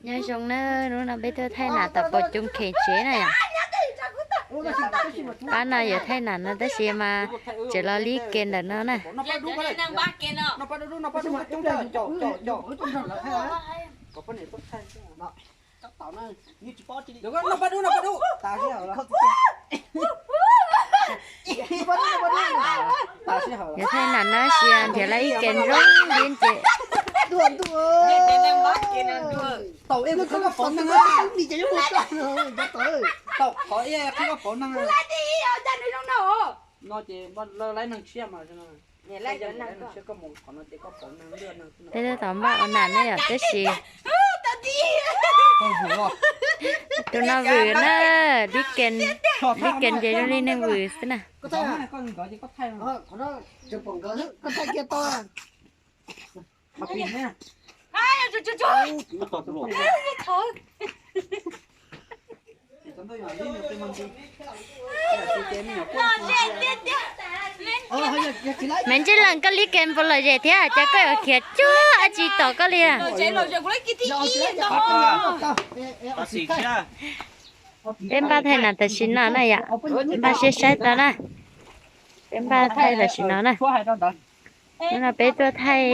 Nyob zoo na, hnub no peb tuaj thaij nam tom Pov Coom Khes tsev na yom. Pab no yuav thaij nam no tab sis mas tseem los li ke ntawm no na. Yuav thaij nam no sis nrhiav lawv ib ke zoo li ces. Peb tab tom npaj ua nam ne yom, tab sis tus no vwm na, li ke, li ke ces zoo li neeg vwm xwb na. Maiv Ntsej Leej, koj li ke puas lom zem thiab, cas koj yuav khiav cuag dab tsi tom koj li? Peb npaj thaij nam tam sim no na yom, npaj siab saib tau na. Peb npaj thaij tam sim no na. Hnub no peb tuaj thaij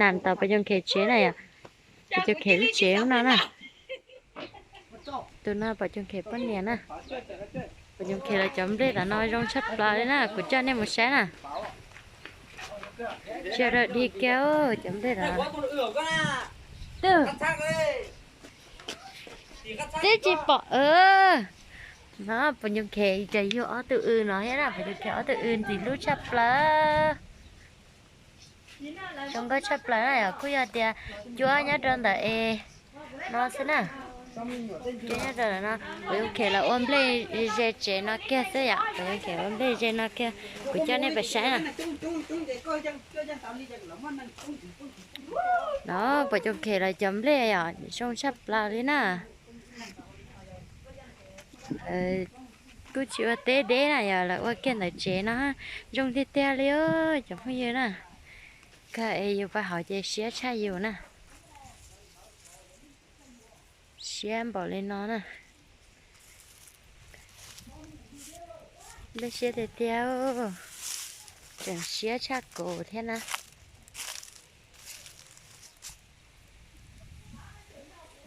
nam tom Pov Coom Khes tsev na yom. Pov Coom Khes lub tsev hnub no na. Tus no Pov Coom Khes poj niam na. Pov Coom Khes lawv cov nplej tom no zoo tshaj plaws li na, kuv coj nej mus saib na. Tsis dag dig kiag cov nplej tom. Twb tsis pom. No Pov Coom Khes ces yug ob tug w no thiab na, Pov Coom Khes ob tug w ntxim hlub tshaj plaws. Zoo nkauj tshaj plaws na yom, kuj yog tias cuab nyob rau ntawm es no xwb na. Cuab nyob rau ntawm no, Pov Coom Khes lawv ua nplej ze tsev no kiag xwb yom, Pov Coom Khes ua nplej ze no kiag, kuv coj nej pais saib na. No Pov Coom Khes lawv cov nplej yom, zoo tshaj plaws li na. Kuj tsis ua teb deb na yom, lawv ua kiag ntawm tsev no zoo tiag tiag li os cov phooj ywg na. Kawg es yus pais hauv ces siab tshaj yus na. Siab npaum li no na. Nplej siab tiag tiag, tseem siab tshaj kuv thiab na.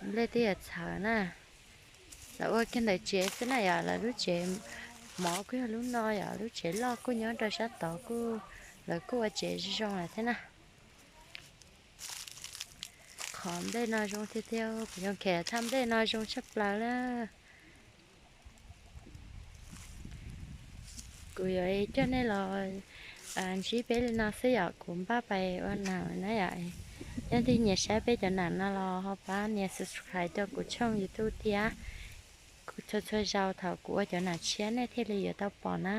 Nplej twb yuav txhawv na. Lawv ua kiag ntawm tsev xwb na yom, lawv lub tsev mov kuj yog lub no yom, lub tsev loj kuj nyob rau sab tod kuj, lawv kuj ua tsev zoo lawm thiab na. Qhov nplej no zoo tiag tiag, Pov Coom Khes thaj nplej no zoo tshaj plaws na. Kuv yuav coj nej los ntsib peb li no xwb yom, kuv npaj pais ua nam na yom. Yog leej twg nyiam saib peb cov nam no los ho pab nias subscribe rau kuv channel YouTube thiab. Kuv txhua txhua zaus thaum kuv ua cov nam tshiab nej thiaj li yuav tau pom na.